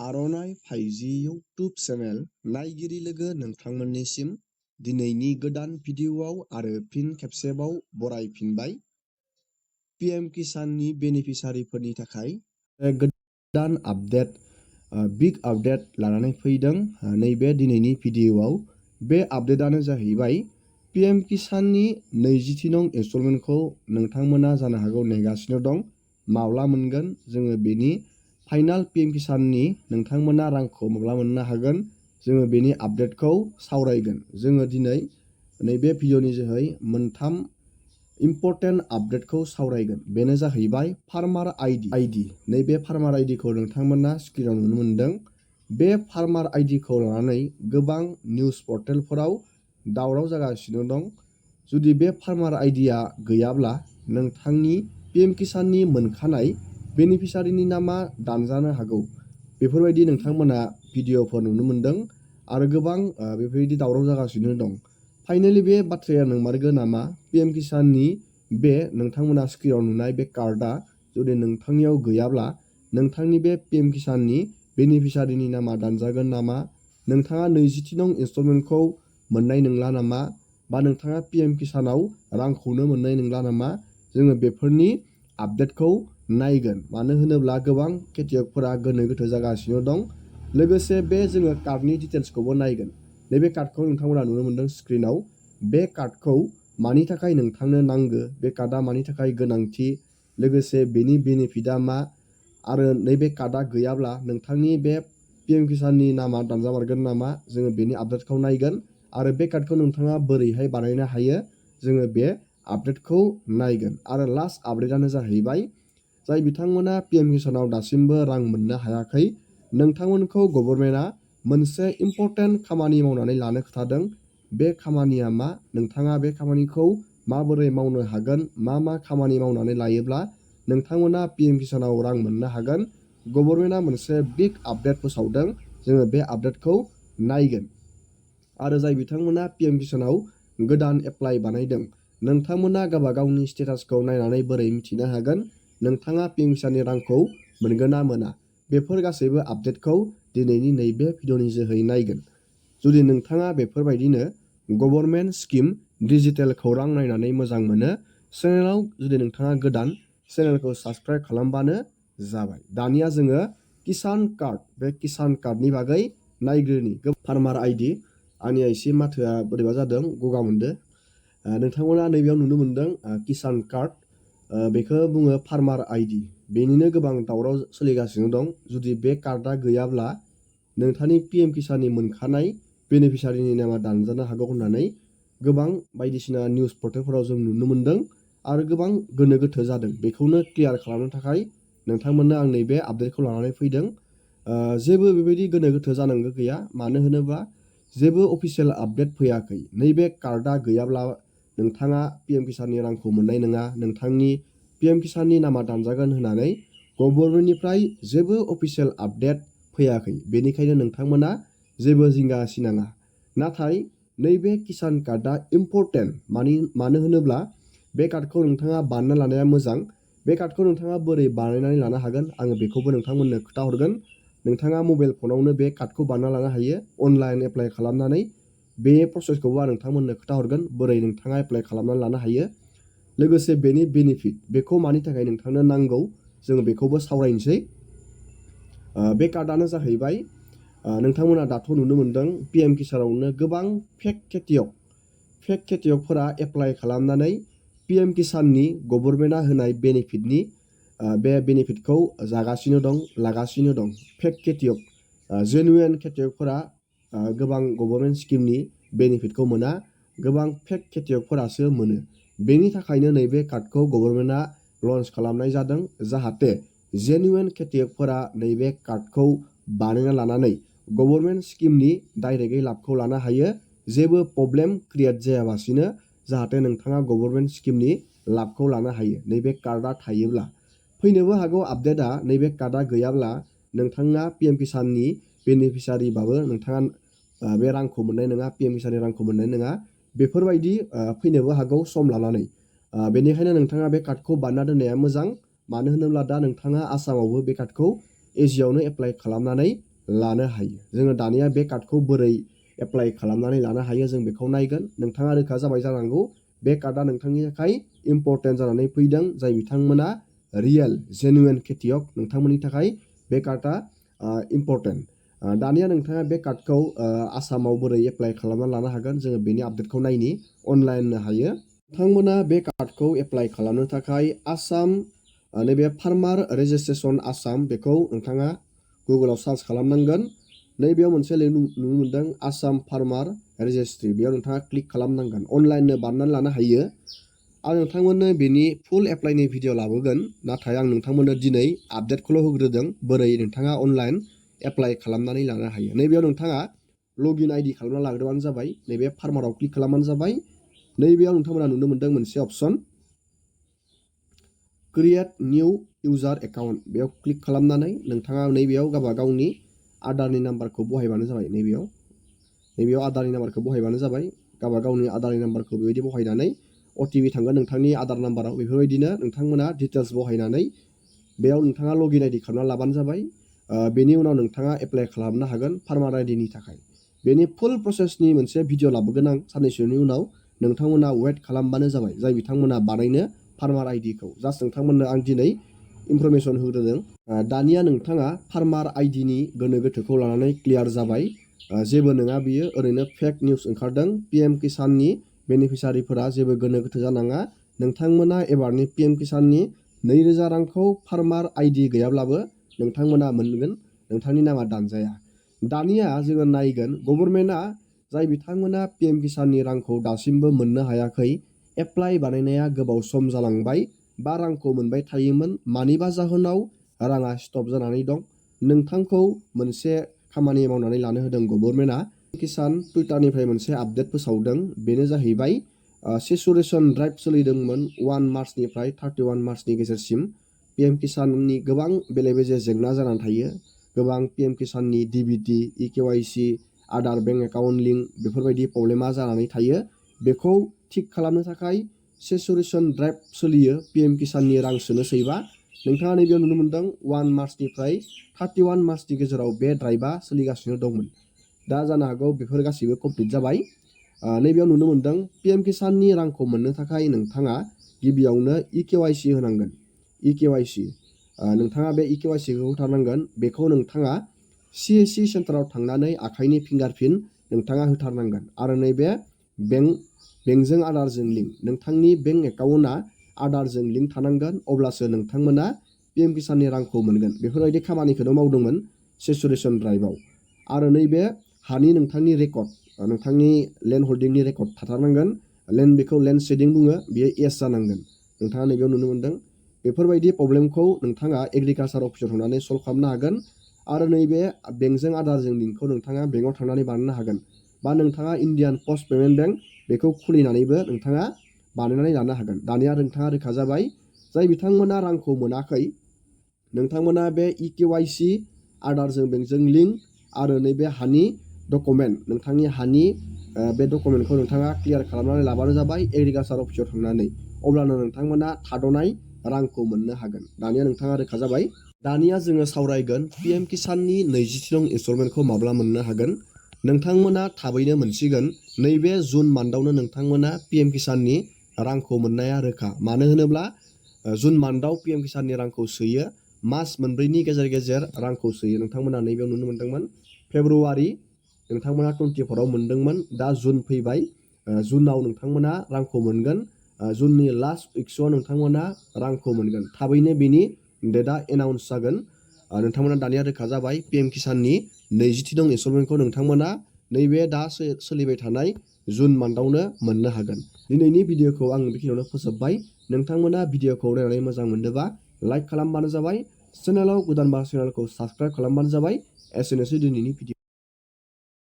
आर'नाइ 5G YouTube channel नायगिरि लोगो नोंथांमोननिसिम दिनैनि गोदान भिडिअ'आव आरो फिन खेबसेबाव बरायफिनबाय। PmKisanनि बेनिफिसारिफोरनि थाखाय गोदान आपडेट बिग आपडेट लानानै फैदों नैबे दिनैनि भिडिअ'आव। बे आपडेटआनो जाहैबाय PmKisanनि 20थि नं इनस्टलमेन्टखौ नोंथांमोना जानो हागौ नेगासिनो दं। माब्ला मोनगोन जोङो बेनि फाइनाल PmKisanनि नोंथांमोना रांखौ माब्ला मोननो हागोन जोङो बेनि आपडेटखौ सावरायगोन। जोङो दिनै नैबे भिडिअ'नि जोहै मोनथाम इम्परटेन्ट आपडेटखौ सावरायगोन। बेनो जाहैबाय फार्मार आइडि। नैबे फार्मार आइडिखौ नोंथांमोना स्क्रिनाव नुनो मोनदों। बे फार्मार आइडिखौ लानानै गोबां निउस पर्टेलफोराव दावराव जागासिनो दं। जुदि बे फार्मार आइडिया गैयाब्ला नोंथांनि PmKisanनि मोनखानाय बेनिफिसारिनि नामा दानजानो हागौ। बेफोरबायदि नोंथांमोना भिडिअ'फोर नुनो मोनदों आरो गोबां बेफोरबायदि दावराव जागासिनो दं। फाइनालि बे बाथ्राया नंमारगौ नामा? PmKisanनि बे नोंथांमोना स्क्रिनाव नुनाय बे कार्डआ जुदि नोंथांनियाव गैयाब्ला नोंथांनि बे PmKisanनि बेनिफिसारिनि नामा दानजागोन नामा? नोंथाङा 20थि नं इनस्टलमेन्टखौ मोननाय नंला नामा? बा नोंथाङा PmKisanआव रांखौनो मोननाय नंला नामा? जोङो बेफोरनि आपडेटखौ नायगोन। मानो होनोब्ला गोबां खेथियकफोरा गोनो गोथो जागासिनो दं। लोगोसे बे जोङो कार्डनि डिटेल्सखौबो नायगोन। नैबे कार्डखौ नोंथांमोना नुनो मोनदों स्क्रिनाव। बे कार्डखौ मानि थाखाय नोंथांनो नांगौ? बे कार्डआ मानि थाखाय गोनांथि? लोगोसे बेनि बेनिफिटआ मा? आरो नैबे कार्डआ गैयाब्ला नोंथांनि बे PmKisanनि नामा दानजामारगोन नामा? जोङो बेनि आपडेटखौ नायगोन आरो बे कार्डखौ नोंथाङा बोरैहाय बानायनो हायो जोङो बे आपडेटखौ नायगोन। आरो लास्ट आपडेटआनो जाहैबाय जाय बिथांमोना PmKisanआव दासिमबो रां मोननो हायाखै नोंथांमोनखौ गभर्नमेन्टआ मोनसे इम्परटेन्ट खामानि मावनानै लानो खोथादों। बे खामानिया मा? नोंथाङा बे खामानिखौ माबोरै मावनो हागोन? मा खामानि मावनानै लायोब्ला नोंथांमोना PmKisanआव रां मोननो हागोन? गभर्नमेन्टआ मोनसे बिग आपडेट फोसावदों। जोङो बे आपडेटखौ नायगोन। आरो जाय बिथांमोना PmKisanआव गोदान एप्लाइ बानायदों नोंथांमोना गावबा गावनि स्टेटासखौ नायनानै बोरै मिथिनो हागोन नोंथाङा PmKisanनि रांखौ मोनगोन ना मोना? बेफोर गासैबो आपडेटखौ दिनैनि नैबे भिडिअ'नि जोहै नायगोन। जुदि नोंथाङा बेफोरबायदिनो गभर्नमेन्ट स्किम डिजिटेल खौरां नायनानै मोजां मोनो चेनेलाव जुदि नोंथाङा गोदान चेनेलखौ साबस्क्राइब खालामबानो जाबाय। दानिया जोङो किसान कार्ड बे किसान कार्डनि बागै नायग्रोनि। फार्मार आइडि आंनिया एसे माथोआ बोरैबा जादों गगा मोनदों। नोंथांमोना नैबेयाव नुनो मोनदों किसान कार्ड बेखौ बुङो फार्मार आइडि। बेनिनो गोबां दावराव सोलिगासिनो दं। जुदि बे कार्डआ गैयाब्ला नोंथांनि PmKisanनि मोनखानाय बेनिफिसारिनि नामा दानजानो हागौ होननानै गोबां बायदिसिना निउस पर्टेलफोराव जों नुनो मोनदों आरो गोबां गोनो गोथो जादों। बेखौनो क्लियार खालामनो थाखाय नोंथांमोननो आं नैबे आपडेटखौ लानानै फैदों। जेबो बेबायदि गोनो गोथो जानांगौ गैया। मानो होनोबा जेबो अफिसियेल आपडेट फैयाखै। नैबे कार्डआ गैयाब्ला नोंथाङा PmKisanनि रांखौ मोननाय नङा। नोंथांनि PmKisanनि नामा दानजागोन होननानै गभर्नमेन्टनिफ्राय जेबो अफिसियेल आपडेट फैयाखै। बेनिखायनो नोंथांमोना जेबो जिंगा सिनाङा। नाथाय नैबे किसान कार्डआ इम्परटेन्ट। मानो होनोब्ला बे कार्डखौ नोंथाङा बानायना लानाया मोजां। बे कार्डखौ नोंथाङा बोरै बानायनानै लानो हागोन आङो बेखौबो नोंथांमोननो खोन्थाहरगोन। नोंथाङा मबाइल फनावनो बे कार्डखौ बानायना लानो हायो अनलाइन एप्लाइ खालामनानै। बे प्रसेसखौबो आं नोंथांमोननो खोन्थाहरगोन बोरै नोंथाङा एप्लाइ खालामनानै लानो हायो। लोगोसे बेनि बेनिफिट बेखौ मानि थाखाय नोंथांनो नांगौ जोङो बेखौबो सावरायनोसै। बे कार्डआनो जाहैबाय नोंथांमोना दाथ' नुनो मोनदों PmKisanआवनो गोबां फेक खेथियकफोरा एप्लाइ खालामनानै PmKisanनि गभर्नमेन्टआ होनाय बेनिफिटनि बे बेनिफिटखौ जागासिनो दं लागासिनो दं। फेक खेथियक जेनुवेन खेथियकफोरा गोबां गभर्नमेन्ट स्किमनि बेनिफिटखौ मोना। गोबां फेक खेथियकफोरासो मोनो। बेनि थाखायनो नैबे कार्डखौ गभर्नमेन्टआ लन्च खालामनाय जादों जाहाथे जेनुवेन खेथियकफोरा नैबे कार्डखौ बानायना लानानै गभर्नमेन्ट स्किमनि डाइरेक्टयै लाबखौ लानो हायो। जेबो प्रब्लेम क्रियेट जायालासिनो जाहाथे नोंथाङा गभर्नमेन्ट स्किमनि लाबखौ लानो हायो नैबे कार्डआ थायोब्ला। फैनोबो हागौ आपडेटआ नैबे कार्डआ गैयाब्ला नोंथाङा PmKisanनि बेनिफिसारिबाबो नोंथाङा बे रांखौ मोननाय नङा PmKisanनि रांखौ मोननाय नङा। बेफोरबायदि फैनोबो हागौ सम लानानै। बेनिखायनो नोंथाङा बे कार्डखौ बानायना दोननाया मोजां। मानो होनोब्ला दा नोंथाङा आसामावबो बे कार्डखौ इजियावनो एप्लाइ खालामनानै लानो हायो। जोङो दानिया बे कार्डखौ बोरै एप्लाइ खालामनानै लानो हायो जों बेखौ नायगोन। नोंथाङा रोखा जाबाय जानांगौ बे कार्डआ नोंथांनि थाखाय इम्परटेन्ट जानानै फैदों। जाय बिथांमोना रियेल जेनुइन खेथियक नोंथांमोननि थाखाय बे कार्डआ इम्परटेन्ट। दानिया नोंथाङा बे कार्डखौ आसामाव बोरै एप्लाइ खालामना लानो हागोन जोङो बेनि आपडेटखौ नायनि। अनलाइन हायो। नोंथांमोना बे कार्डखौ एप्लाइ खालामनो थाखाय आसाम नैबे फार्मार रेजिस्ट्रेसन आसाम बेखौ नोंथाङा गुगोलाव सार्च खालामनांगोन। नैबेयाव मोनसे नुनो मोनदों आसाम फार्मार रेजिस्ट्रि, बेयाव नोंथाङा क्लिक खालामनांगोन। अनलाइननो बानायनानै लानो हायो। आं नोंथांमोननो बेनि फुल एप्लाइनि भिडिअ लाबोगोन, नाथाय आं नोंथांमोननो दिनै आपडेटखौल' होग्रोदों बोरै नोंथाङा अनलाइन एप्लाइ खालामनानै लानो हायो। नैबेयाव नोंथाङा लगइन आइडि खालामना लाग्रोबानो जाबाय। नैबे फार्माराव क्लिक खालामबानो जाबाय। नैबेयाव नोंथांमोना नुनो मोनदों मोनसे अपसन क्रिएट निउ इउजार एकाउन्ट, बेयाव क्लिक खालामनानै नोंथाङा नैबेयाव गावबा गावनि आदारनि नाम्बारखौ बहायबानो जाबाय। नैबेयाव आदारनि नाम्बारखौ बहायबानो जाबाय। गावबा गावनि आदारनि नाम्बारखौ बेबायदि बहायनानै OTP थांगोन नोंथांनि आदार नाम्बाराव। बेफोरबायदिनो नोंथांमोना डिटेल्स बहायनानै बेयाव नोंथाङा लगइन आइडि खालामना लाबानो जाबाय। बेनि उनाव नोंथाङा एप्लाइ खालामनो हागोन फार्मार आइडिनि थाखाय। बेनि फुल प्रसेसनि मोनसे भिडिअ लाबोगोन आं साननैसोनि उनाव। नोंथांमोना वेट खालामबानो जाबाय जाय बिथांमोना बानायनो फार्मार आइडिखौ। जास्ट नोंथांमोननो आं दिनै इनफरमेसन होग्रोदों। दानिया नोंथाङा फार्मार आइडिनि गोनो गोथोखौ लानानै क्लियार जाबाय। जेबो नङा बियो ओरैनो फेक निउस ओंखारदों। PM किसाननि बेनिफिसारिफोरा जेबो गोनो गोथो जानाङा। नोंथांमोना एबारनि PM किसाननि 2000 रांखौ फार्मार आइडि गैयाब्लाबो नोंथांमोना मोनगोन। नोंथांनि नामा दानजाया। दानिया जोङो नायगोन गभर्नमेन्टआ जाय बिथांमोना PM किसाननि रांखौ दासिमबो मोननो हायाखै, एप्लाइ बानायनाया गोबाव सम जालांबाय बा रांखौ मोनबाय थायोमोन, मानिबा जाहोनाव राङा स्टप जानानै दं। नोंथांखौ मोनसे खामानि मावनानै लानो होदों गभर्नमेन्टआ। किसान टुइटारनिफ्राय मोनसे आपडेट फोसावदों। बेनो जाहैबाय सेचुरेसन ड्राइभ सोलिदोंमोन 1 मार्चनिफ्राय 31 मार्चनि गेजेरसिम। PM किसाननि गोबां बेले बेजे जेंना जानानै थायो। गोबां PM किसाननि DBT, EKYC, आदार बेंक एकाउन्ट लिंक बेफोरबायदि प्रब्लेमा जानानै थायो। बेखौ थिक खालामनो थाखाय सेचुरेसन ड्राइभ सोलियो PM किसाननि रां सोनोसैबा। नोंथाङा नैबेयाव नुनो मोनदों 1 मार्चनिफ्राय 31 मार्चनि गेजेराव बे ड्राइभआ सोलिगासिनो दंमोन। दा जानो हागौ बेफोर गासिबो कमप्लिट जाबाय। नैबेयाव नुनो मोनदों PM किसाननि रांखौ मोननो थाखाय नोंथाङा गिबियावनो EKYC होनांगोन। EKYC नोंथाङा बे EKYCखौ होथारनांगोन। बेखौ नोंथाङा CSC सेन्टाराव थांनानै आखाइनि फिंगारप्रिन्ट नोंथाङा होथारनांगोन। आरो नैबे बेंकजों आदारजों लिंक, नोंथांनि बेंक एकाउन्टआ आदारजों लिंक थानांगोन, अब्लासो नोंथांमोना PM किसाननि रांखौ मोनगोन। बेफोरबायदि खामानिखौनो मावदोंमोन सेचुरेसन ड्राइभआव। आरो नैबे हानि नोंथांनि रेकर्ड, नोंथांनि लेन्ड हल्डिंनि रेकर्ड थाथारनांगोन। बेखौ लेन्ड शेडिं बुङो, बेयो येस जानांगोन। नोंथाङा नैबेयाव नुनो मोनदों। बेफोरबायदि प्रब्लेमखौ नोंथाङा एग्रिकालसार अफिसाव थांनानै सल्भ खालामनो हागोन। आरो नैबे बेंकजों आदारजों लिंकखौ नोंथाङा बेंकआव थांनानै बानायनो हागोन। बा नोंथाङा इण्डियान पस्ट पेमेन्ट बेंक बेखौ खुलिनानैबो नोंथाङा बानायनानै लानो हागोन। दानिया नोंथाङा रोखा जाबाय। जाय बिथांमोना रांखौ मोनाखै, नोंथांमोना बे EKYC, आदारजों बेंकजों लिंक आरो नैबे हानि डकुमेन्ट, नोंथांनि हानि बे डकुमेन्टखौ नोंथाङा क्लियार खालामनानै लाबानो जाबाय एग्रिकालसार अफिसाव थांनानै। अब्लानो नोंथांमोना थाद'नाय रांखौ मोननो हागोन। दानिया नोंथाङा रोखा जाबाय। दानिया जोङो सावरायगोन PM किसाननि 20थि नं इनस्टलमेन्टखौ माब्ला मोननो हागोन। नोंथांमोना थाबैनो मोनसिगोन। नैबे जुन मान्थआवनो नोंथांमोना PM किसाननि रांखौ मोननाया रोखा। मानो होनोब्ला जुन मान्थआव PM किसाननि रांखौ सोयो। मास मोनब्रैनि गेजेर गेजेर रांखौ सोयो। नोंथांमोना नैबेयाव नुनो मोनदोंमोन फेब्रुवारि नोंथांमोना 24 मोनदोंमोन। दा जुन फैबाय। जुनाव नोंथांमोना रांखौ मोनगोन। जुननि लास्ट उइक्सआव नोंथांमोना रांखौ मोनगोन। थाबैनो बिनि डेटआ एनाउन्स जागोन। नोंथांमोना दानिया रोखा जाबाय PM किसाननि 20थि नं इनस्टलमेन्टखौ नोंथांमोना नैबे दा सोलिबाय थानाय जुन मान्थआवनो मोननो हागोन। दिनैनि भिडिअखौ आं बेखिनियावनो फोजोबबाय। नोंथांमोना भिडिअखौ नायनानै मोजां मोनदोंबा लाइक खालामबानो जाबाय। चेनेलाव गोदानबा चेनेलखौ साबस्क्राइब खालामबानो जाबाय। एसेनोसै दिनैनि भिडिअ।